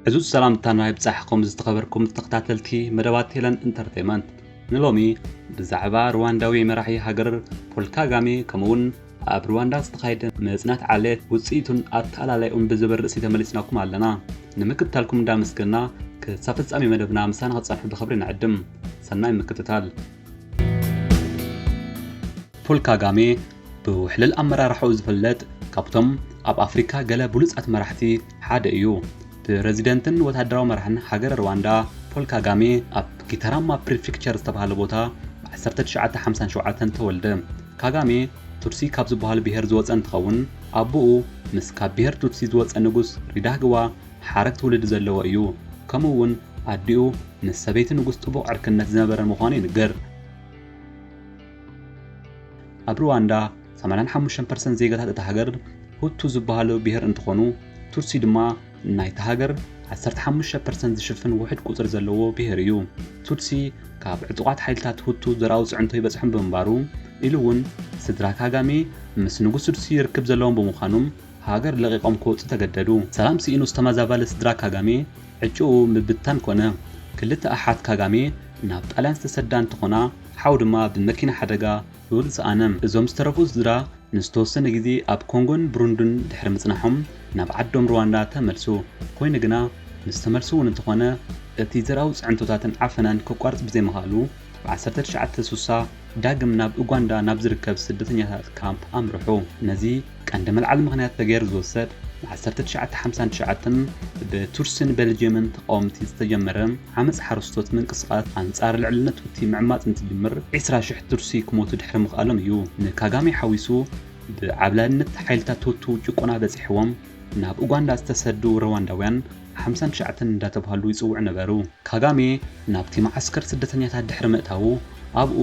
ዕዙዝ ሰላምታና ይብጻሕኩም ዝተኸበርኩም ተኸታተልቲ መደባት ሄለን ኢንተርቴይመንት። ንሎሚ ብዛዕባ ሩዋንዳዊ መራሒ ሃገር ፖል ካጋሜ ከምኡውን ኣብ ሩዋንዳ ዝተኻየደ መጽናት ዓሌት ውጽኢቱን ኣተኣላላይኡን ብዝብል ርእሲ ተመሊስናኩም ኣለና። ንምክትታልኩም እንዳመስገና ክሳብ ፍጻሜ መደብና ምሳና ክትጸንሑ ብኽብሪ ንዕድም። ሰናይ ምክትታል። ፖል ካጋሜ ብውሕልል ኣመራርሓኡ ዝፍለጥ ካብቶም ኣብ ኣፍሪካ ገለ ብሉጻት መራሕቲ ሓደ እዩ። ፕረዚደንትን ወታደራዊ መራሕን ሃገረ ሩዋንዳ ፖል ካጋሜ ኣብ ጊታራማ ፕሪፊክቸር ዝተባህለ ቦታ ብ ዓሰርተ ትሽዓተ ሓምሳን ሸውዓተን ተወልደ። ካጋሜ ቱትሲ ካብ ዝበሃሉ ብሄር ዝወፀ እንትኸውን ኣቦኡ ምስ ካብ ብሄር ቱትሲ ዝወፀ ንጉስ ሪዳህግዋ ሓረግ ትውልዲ ዘለዎ እዩ። ከምኡ እውን ኣዲኡ ምስ ሰበይቲ ንጉስ ጥቡቕ ዕርክነት ዝነበረ ምዃኑ ይንገር። ኣብ ሩዋንዳ ሰማንያን ሓሙሽተን ፐርሰንት ዜጋታት እታ ሃገር ሁቱ ዝበሃሉ ብሄር እንትኾኑ ቱትሲ ድማ ናይታ ሃገር ዓሰርተ ሓሙሽተ ፐርሰንት ዝሽፍን ውሑድ ቁፅሪ ዘለዎ ብሄር እዩ። ቱትሲ ካብ ዕጡቓት ሓይልታት ሁቱ ዘርኣዊ ፅዕንቶ ይበፅሖም ብምንባሩ ኢሉ እውን ስድራ ካጋሜ ምስ ንጉስ ቱትሲ ርክብ ዘለዎም ብምዃኖም ሃገር ለቒቖም ክወፁ ተገደዱ። ሰላም ስኢኑ ዝተመዛበለ ስድራ ካጋሜ ዕጭኡ ምብታን ኮነ። ክልተ ኣሓት ካጋሜ ናብ ጣልያን ዝተሰዳ እንትኾና ሓው ድማ ብመኪና ሓደጋ ህይወቱ ሰኣነ። እዞም ዝተረፉ ስድራ ንዝተወሰነ ግዜ ኣብ ኮንጎን ብሩንድን ድሕሪ ምጽናሖም ናብ ዓዶም ሩዋንዳ ተመልሱ። ኮይኑ ግና ምስ ተመልሱ እውን እንተኾነ እቲ ዘርኣዊ ጽዕንቶታትን ዓፈናን ከቋርጽ ብዘይምኽኣሉ ብ ዓሰርተ ትሽዓተ ስሳ ዳግም ናብ ኡጋንዳ ናብ ዝርከብ ስደተኛታት ካምፕ ኣምርሑ። ነዚ ቀንዲ መልዓሊ ምኽንያት ተገይሩ ዝወሰድ ብ ዓሰርተ ትሽዓተ ሓምሳን ትሽዓተን ብቱትስን ቤልጅየምን ተቓወምቲ ዝተጀመረ ዓመጽ ሓረስቶት ምንቅስቓስ ኣንጻር ልዕልነት ቱትሲ ምዕማጽ እንትጅምር ዒስራ ሽሕ ቱትሲ ክሞቱ ድሕሪ ምኽኣሎም እዩ። ንካጋሜ ሓዊሱ ብዓብላልነት ሓይልታት ቱትሲ ጭቆና በጺሕዎም ናብ ኡጋንዳ ዝተሰዱ ሩዋንዳውያን ሓምሳን ትሽዓተን እንዳተባህሉ ይጽውዑ ነበሩ። ካጋሜ ናብቲ መዓስከር ስደተኛታት ድሕሪ ምእታዉ ኣብኡ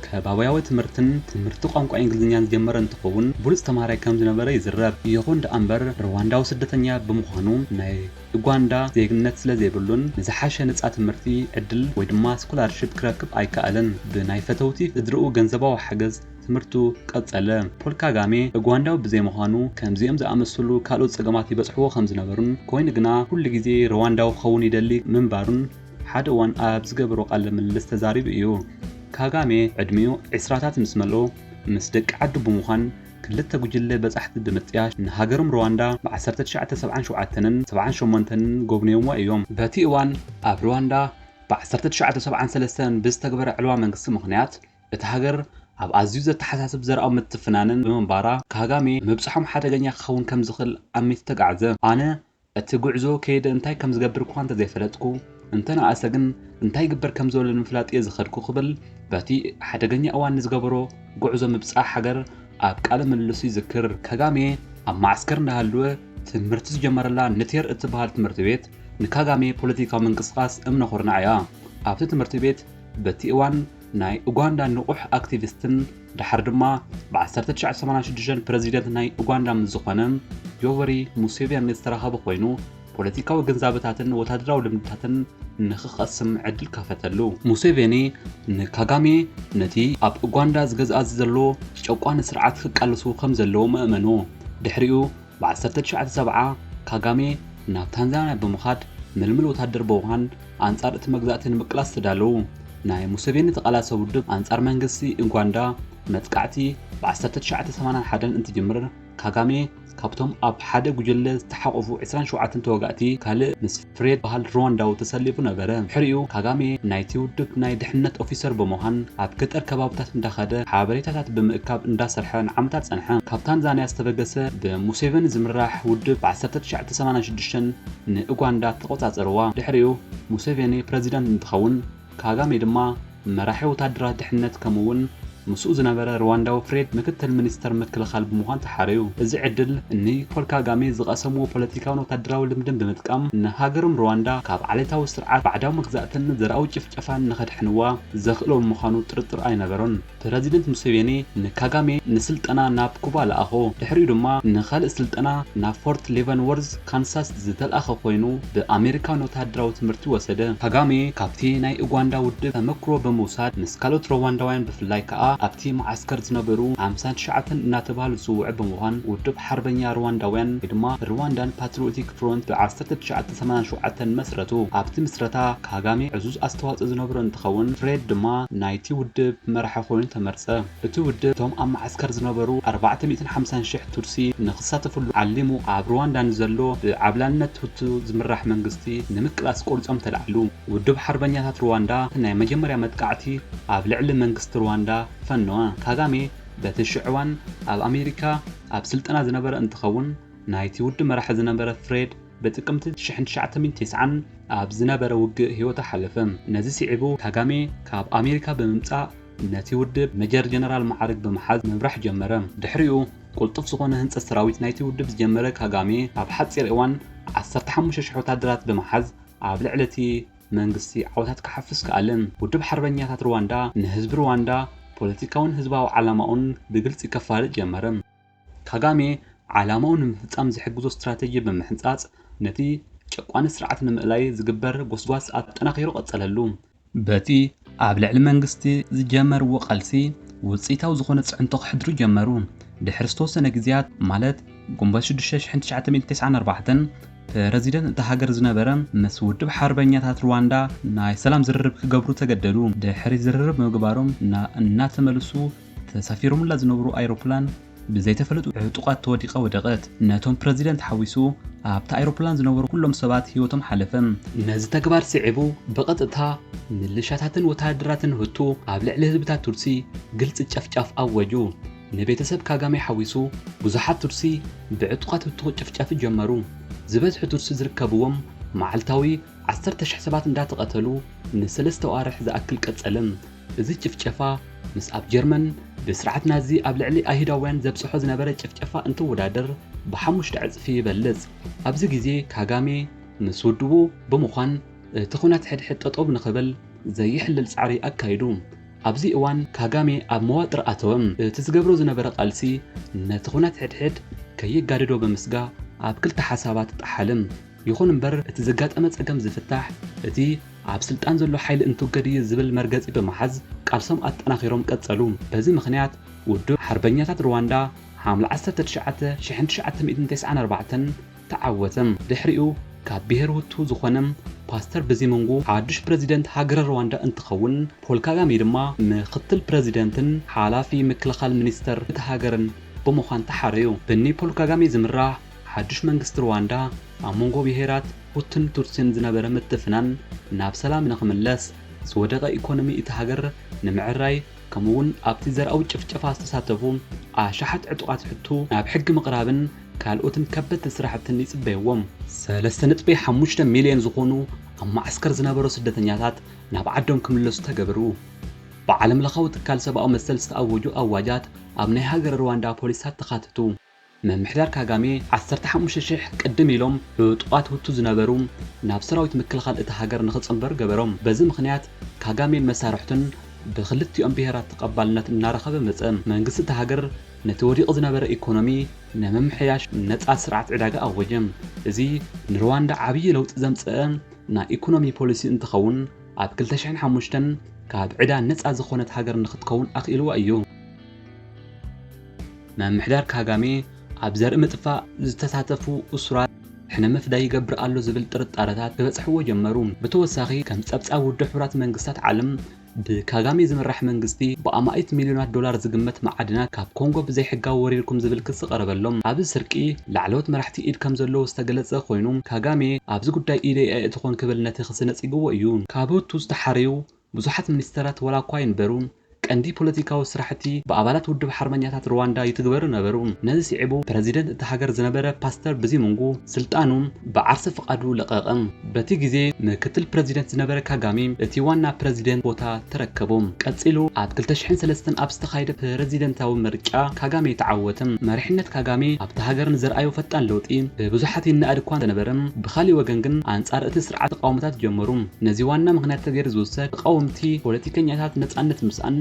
ከባብያዊ ትምህርትን ትምህርቲ ቋንቋ እንግሊዝኛን ዝጀመረ እንትኸውን ብሉጽ ተምሃራይ ከም ዝነበረ ይዝረብ። ይኹን ደኣ እምበር ሩዋንዳዊ ስደተኛ ብምዃኑ ናይ ኡጋንዳ ዜግነት ስለ ዘይብሉን ንዝሓሸ ነጻ ትምህርቲ ዕድል ወይ ድማ ስኮላርሺፕ ክረክብ ኣይከኣለን። ብናይ ፈተውቲ ስድርኡ ገንዘባዊ ሓገዝ ትምህርቱ ቀጸለ። ፖል ካጋሜ ኡጋንዳዊ ብዘይምዃኑ ከምዚኦም ዝኣመሰሉ ካልኦት ጸገማት ይበጽሕዎ ከም ዝነበሩን ኮይኑ ግና ኩሉ ግዜ ሩዋንዳዊ ክኸውን ይደሊ ምንባሩን ሓደ እዋን ኣብ ዝገበሮ ቃለ ምልልስ ተዛሪቡ እዩ። ካጋሜ ዕድሚኡ ዒስራታት ምስ መልኦ ምስ ደቂ ዓዱ ብምዃን ክልተ ጉጅለ በጻሕቲ ብምጥያሽ ንሃገሮም ሩዋንዳ ብ ዓሰርተ ትሽዓተ ሰብዓን ሸውዓተን ሰብዓን ሸሞንተን ጎብንዮምዋ እዮም። በቲ እዋን ኣብ ሩዋንዳ ብ ዓሰርተ ትሽዓተ ሰብዓን ሰለስተን ብዝተግበረ ዕልዋ መንግስቲ ምኽንያት እታ ሃገር ኣብ ኣዝዩ ዘተሓሳስብ ዘርኣዊ ምትፍናንን ብምንባራ ካጋሜ ምብጻሖም ሓደገኛ ክኸውን ከም ዝኽእል ኣሚቱ ተጋዕዘ። ኣነ እቲ ጉዕዞ ከይደ እንታይ ከም ዝገብር እኳ እንተዘይፈለጥኩ፣ እንተነኣሰ ግን እንታይ ይግበር ከም ዘሎ ንምፍላጥ እየ ዝኸድኩ ክብል በቲ ሓደገኛ እዋን ንዝገበሮ ጉዕዞ ምብጻሕ ሃገር ኣብ ቃለ ምልልሱ ይዝክር። ካጋሜ ኣብ መዓስከር እንዳሃለወ ትምህርቲ ዝጀመረላ ንቴር እትበሃል ትምህርቲ ቤት ንካጋሜ ፖለቲካዊ ምንቅስቓስ እምነ ኩርናዕ እያ። ኣብቲ ትምህርቲ ቤት በቲ እዋን ናይ ኡጋንዳ ንቑሕ ኣክቲቪስትን ድሓር ድማ ብ ዓሰርተ ትሽዓተ ሰማንያን ሽዱሽተን ፕረዚደንት ናይ ኡጋንዳ ምስ ዝኾነ ዮቨሪ ሙሴቬኒ ዝተራኸበ ኮይኑ ፖለቲካዊ ግንዛበታትን ወታደራዊ ልምድታትን ንኽቐስም ዕድል ከፈተሉ። ሙሴቬኒ ንካጋሜ ነቲ ኣብ ኡጋንዳ ዝገዝኣዚ ዘሎ ጨቋኒ ስርዓት ክቃለሱ ከም ዘለዎም ኣእመኖ። ድሕሪኡ ብ ዓሰርተ ትሽዓተ ሰብዓ ካጋሜ ናብ ታንዛንያ ብምኻድ ምልምል ወታደር ብምዃን ኣንጻር እቲ መግዛእቲ ንምቅላስ ተዳለዉ። ናይ ሙሴቬኒ ተቓላሲ ውድብ ኣንጻር መንግስቲ ኡጋንዳ መጥቃዕቲ ብ ዓሰርተ ትሽዓተ ሰማንያን ሓደን እንትጅምር ካጋሜ ካብቶም ኣብ ሓደ ጉጅለ ዝተሓቆፉ ዕስራን ሸውዓተን ተዋጋእቲ ካልእ ምስ ፍሬድ በሃል ሩዋንዳዊ ተሰሊፉ ነበረ። ድሕሪኡ ካጋሜ ናይቲ ውድብ ናይ ድሕነት ኦፊሰር ብምዃን ኣብ ገጠር ከባብታት እንዳኸደ ሓበሬታታት ብምእካብ እንዳሰርሐ ንዓመታት ጸንሐ። ካብ ታንዛንያ ዝተበገሰ ብሙሴቬኒ ዝምራሕ ውድብ ብ ዓሰርተ ትሽዓተ ሰማንያን ሽዱሽተን ንኡጋንዳ ተቖጻጸርዋ። ድሕሪኡ ሙሴቬኒ ፕረዚደንት እንትኸውን ካጋሜ ድማ መራሒ ወታደራት ድሕነት ከምኡ እውን ምስኡ ዝነበረ ሩዋንዳዊ ፍሬድ ምክትል ሚኒስተር ምክልኻል ብምዃን ተሓረዩ። እዚ ዕድል ንፖል ካጋሜ ዝቐሰምዎ ፖለቲካውን ወታደራዊ ልምድን ብምጥቃም ንሃገሮም ሩዋንዳ ካብ ዓሌታዊ ስርዓት ባዕዳዊ መግዛእትን ዘርኣዊ ጭፍጨፋን ንኸድሕንዋ ዘኽእሎም ምዃኑ ጥርጥር ኣይነበሮን። ፕረዚደንት ሙሴቬኒ ንካጋሜ ንስልጠና ናብ ኩባ ለኣኾ። ድሕሪኡ ድማ ንኻልእ ስልጠና ናብ ፎርት ሌቨንወርዝ ካንሳስ ዝተልኣኸ ኮይኑ ብኣሜሪካን ወታደራዊ ትምህርቲ ወሰደ። ካጋሜ ካብቲ ናይ ኡጋንዳ ውድብ ተመክሮ ብምውሳድ ምስ ካልኦት ሩዋንዳውያን ብፍላይ ከኣ ኣብቲ መዓስከር ዝነበሩ ሓምሳን ትሽዓተን እናተባህሉ ዝጽውዑ ብምዃን፣ ውድብ ሓርበኛ ሩዋንዳውያን ወይ ድማ ሩዋንዳን ፓትሪዮቲክ ፍሮንት ብ ዓሰርተ ትሽዓተ ሰማንያን ሸውዓተን መስረቱ። ኣብቲ ምስረታ ካጋሜ ዕዙዝ ኣስተዋጽኦ ዝነበሮ እንትኸውን፣ ፍሬድ ድማ ናይቲ ውድብ መራሒ ኮይኑ ተመርጸ። እቲ ውድብ እቶም ኣብ መዓስከር ዝነበሩ ኣርባዕተ ሚእትን ሓምሳን ሽሕ ቱትሲ ንኽሳተፍሉ ዓሊሙ ኣብ ሩዋንዳ ንዘሎ ብዓብላልነት ሁቱ ዝምራሕ መንግስቲ ንምቅላስ ቆሪጾም ተላዕሉ። ውድብ ሓርበኛታት ሩዋንዳ ናይ መጀመርያ መጥቃዕቲ ኣብ ልዕሊ መንግስቲ ሩዋንዳ ፈነወ። ካጋሜ በቲ ሽዑ እዋን ኣብ ኣሜሪካ ኣብ ስልጠና ዝነበረ እንትኸውን፣ ናይቲ ውድብ መራሒ ዝነበረ ፍሬድ ብጥቅምቲ ሽሕን ትሽዓተ ሚእትን ተስዓን ኣብ ዝነበረ ውግእ ህይወቱ ሓለፈ። ነዚ ስዒቡ ካጋሜ ካብ ኣሜሪካ ብምምጻእ ነቲ ውድብ ሜጀር ጀነራል መዓርግ ብምሓዝ ምምራሕ ጀመረ። ድሕሪኡ ቅልጡፍ ዝኾነ ህንጸት ሰራዊት ናይቲ ውድብ ዝጀመረ ካጋሜ ኣብ ሓጺር እዋን ዓሰርተ ሓሙሽተ ሽሕ ወታደራት ብምሓዝ ኣብ ልዕሊ እቲ መንግስቲ ዓወታት ክሓፍስ ከኣለ። ውድብ ሓርበኛታት ሩዋንዳ ንህዝቢ ሩዋንዳ ፖለቲካውን ህዝባዊ ዓላማኡን ብግልጺ ከፋልጥ ጀመረ። ካጋሜ ዓላማኡ ንምፍጻም ዝሕግዞ ስትራተጂ ብምሕንጻጽ፣ ነቲ ጨቋኒ ስርዓት ንምእላይ ዝግበር ጎስጓስ ኣጠናኺሩ ቀጸለሉ። በቲ ኣብ ልዕሊ መንግስቲ ዝጀመርዎ ቃልሲ ውጽኢታዊ ዝኾነ ጽዕንቶ ከሕድሩ ጀመሩ። ድሕሪ ዝተወሰነ ግዜያት፣ ማለት ግንቦት ሽዱሽተ ሽሕን ትሽዓተ ሚእትን ተስዓን ኣርባዕተን፣ ፕረዚደንት እታ ሃገር ዝነበረ ምስ ውድብ ሓርበኛታት ሩዋንዳ ናይ ሰላም ዝርርብ ክገብሩ ተገደዱ። ድሕሪ ዝርርብ ምግባሮም፣ ና-፣ እናተመልሱ ተሳፊሮምላ ዝነበሩ ኣይሮፕላን ብዘይተፈለጡ ዕጡቓት ተወዲቓ ወደቐት። ነቶም ፕረዚደንት ሓዊሱ ኣብቲ ኣይሮፕላን ዝነበሩ ኩሎም ሰባት ህይወቶም ሓለፈ። ነዚ ተግባር ስዒቡ ብቐጥታ ሚሊሻታትን ወተሃደራትን ሁቱ ኣብ ልዕሊ ህዝብታት ቱትሲ ግልጺ ጨፍጫፍ ኣወጁ። ንቤተሰብ ካጋሜ ሓዊሱ ብዙሓት ቱትሲ ብዕጡቓት ሁቱ ክጭፍጨፉ ጀመሩ። ዝበዝሑ ቱትሲ ዝርከብዎም መዓልታዊ ዓሰርተ ሽሕ ሰባት እንዳተቐተሉ ንሰለስተ ኣዋርሕ ዝኣክል ቀጸለ። እዚ ጭፍጨፋ ምስ ኣብ ጀርመን ብስርዓት ናዚ ኣብ ልዕሊ ኣይሁዳውያን ዘብጽሖ ዝነበረ ጭፍጨፋ እንትወዳደር ብሓሙሽተ ዕጽፊ ይበልጽ። ኣብዚ ግዜ ካጋሜ ምስ ውድቡ ብምዃን እቲ ኹናት ሕድሕድ ጠጠው ንኽብል ዘይሕለል ጻዕሪ ኣካይዱ። ኣብዚ እዋን ካጋሜ ኣብ መዋጥር ኣተወ። እቲ ዝገብሮ ዝነበረ ቃልሲ ነቲ ኹናት ሕድሕድ ከየጋድዶ ብምስጋ ኣብ ክልተ ሓሳባት ጠሓለ። ይኹን እምበር እቲ ዘጋጠመ ጸገም ዝፍታሕ እቲ ኣብ ስልጣን ዘሎ ሓይሊ እንትውገድ እዩ ዝብል መርገጺ ብምሓዝ ቃልሶም ኣጠናኺሮም ቀጸሉ። በዚ ምኽንያት ውድብ ሓርበኛታት ሩዋንዳ ሓምለ ዓሰርተ ትሽዓተ ሽሕን ትሽዓተ ሚእትን ተስዓን ኣርባዕተን ተዓወተ። ድሕሪኡ ካብ ብሄር ሁቱ ዝኾነ ፓስተር ብዚሙንጉ ሓዱሽ ፕረዚደንት ሃገረ ሩዋንዳ እንትኸውን፣ ፖል ካጋሜ ድማ ምኽትል ፕረዚደንትን ሓላፊ ምክልኻል ሚኒስተር እቲ ሃገርን ብምዃን ተሓረዩ። ብኒ ፖል ካጋሜ ዝምራሕ ሓዱሽ መንግስቲ ሩዋንዳ ኣብ መንጎ ብሄራት ሁቱን ቱትሲን ዝነበረ ምትፍናን ናብ ሰላም ንኽምለስ፣ ዝወደቐ ኢኮኖሚ እቲ ሃገር ንምዕራይ፣ ከምኡ እውን ኣብቲ ዘርኣዊ ጭፍጨፋ ዝተሳተፉ ኣሽሓት ዕጡቓት ሕቱ ናብ ሕጊ ምቕራብን ካልኦትን ከበድቲ ስራሕትን ይጽበይዎም። ሰለስተ ነጥቢ ሓሙሽተ ሚልዮን ዝኾኑ ኣብ ማዕስከር ዝነበሩ ስደተኛታት ናብ ዓዶም ክምለሱ ተገብሩ። ብዓለም ለኻዊ ትካል ሰብኣዊ መሰል ዝተኣወጁ ኣዋጃት ኣብ ናይ ሃገረ ሩዋንዳ ፖሊስታት ተኻተቱ። ምምሕዳር ካጋሜ ዓሰርተ ሓሙሽተ ሽሕ ቅድም ኢሎም ዕጡቓት ሁቱ ዝነበሩ ናብ ሰራዊት ምክልኻል እታ ሃገር ንኽጽንበሩ ገበሮም። በዚ ምኽንያት ካጋሜን መሳርሕቱን ብኽልቲኦም ብሄራት ተቐባልነት እናረኸበ መጸ። መንግስቲ እታ ሃገር ነቲ ወዲቑ ዝነበረ ኢኮኖሚ ንምምሕያሽ ነጻ ስርዓት ዕዳጋ ኣወጀ። እዚ ንሩዋንዳ ዓብዪ ለውጢ ዘምጽአ ናይ ኢኮኖሚ ፖሊሲ እንትኸውን፣ ኣብ ክልተ ሽሕን ሓሙሽተን ካብ ዕዳ ነጻ ዝኾነት ሃገር ንኽትከውን ኣኽኢልዋ እዩ። ምምሕዳር ካጋሜ ኣብ ዘርኢ ምጥፋእ ዝተሳተፉ እሱራት ሕነ ምፍዳይ ይገብር ኣሎ ዝብል ጥርጣረታት ክበጽሕዎ ጀመሩ። ብተወሳኺ፣ ከም ጸብጻብ ውድብ ሕቡራት መንግስታት ዓለም፣ ብካጋሜ ዝምራሕ መንግስቲ ብኣማኢት ሚልዮናት ዶላር ዝግመት መዓድናት ካብ ኮንጎ ብዘይሕጋዊ ወሪርኩም ዝብል ክሲ ቀረበሎም። ኣብዚ ስርቂ ላዕለዎት መራሕቲ ኢድ ከም ዘለዎ ዝተገለጸ ኮይኑ፣ ካጋሜ ኣብዚ ጉዳይ ኢደይ ኣየእትኹን ክብል ነቲ ክሲ ነጺግዎ እዩ። ካብ ሁቱ ዝተሓረዩ ብዙሓት ሚኒስተራት ዋላ እኳ ይንበሩ፣ ቀንዲ ፖለቲካዊ ስራሕቲ ብኣባላት ውድብ ሓርበኛታት ሩዋንዳ ይትግበሩ ነበሩ። ነዚ ስዒቡ ፕረዚደንት እታ ሃገር ዝነበረ ፓስተር ብዚሙንጉ ስልጣኑ ብዓርሰ ፍቓዱ ለቐቐ። በቲ ግዜ ምክትል ፕረዚደንት ዝነበረ ካጋሜ እቲ ዋና ፕረዚደንት ቦታ ተረከቦ። ቀጺሉ ኣብ ክልተ ሽሕን ሰለስተን ኣብ ዝተኻየደ ፕረዚደንታዊ ምርጫ ካጋሜ ተዓወተ። መሪሕነት ካጋሜ ኣብታ ሃገር ንዘርኣዮ ፈጣን ለውጢ ብብዙሓት ይነኣድ እኳ እንተነበረ፣ ብኻሊእ ወገን ግን ኣንጻር እቲ ስርዓት ተቃውሞታት ጀመሩ። ነዚ ዋና ምኽንያት ተገይሩ ዝውሰድ፣ ተቃወምቲ ፖለቲከኛታት ነጻነት ምስኣን፣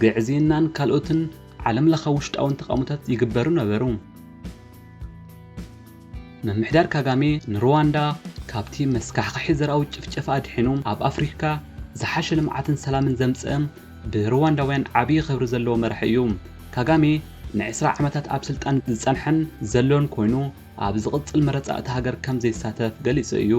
ግዕዝይናን ካልኦትን ዓለምለኻዊ ውሽጣውን ተቃውሞታት ይግበሩ ነበሩ። ምምሕዳር ካጋሜ ንሩዋንዳ ካብቲ መስካሕካሒ ዘርኣዊ ጭፍጨፋ ኣድሒኑ፣ ኣብ ኣፍሪካ ዝሓሸ ልምዓትን ሰላምን ዘምጽአ ብሩዋንዳውያን ዓብዪ ክብሪ ዘለዎ መራሒ እዩ። ካጋሜ ንዕስራ ዓመታት ኣብ ስልጣን ዝጸንሐን ዘሎን ኮይኑ፣ ኣብ ዝቕጽል መረጻ እታ ሃገር ከም ዘይሳተፍ ገሊጹ እዩ።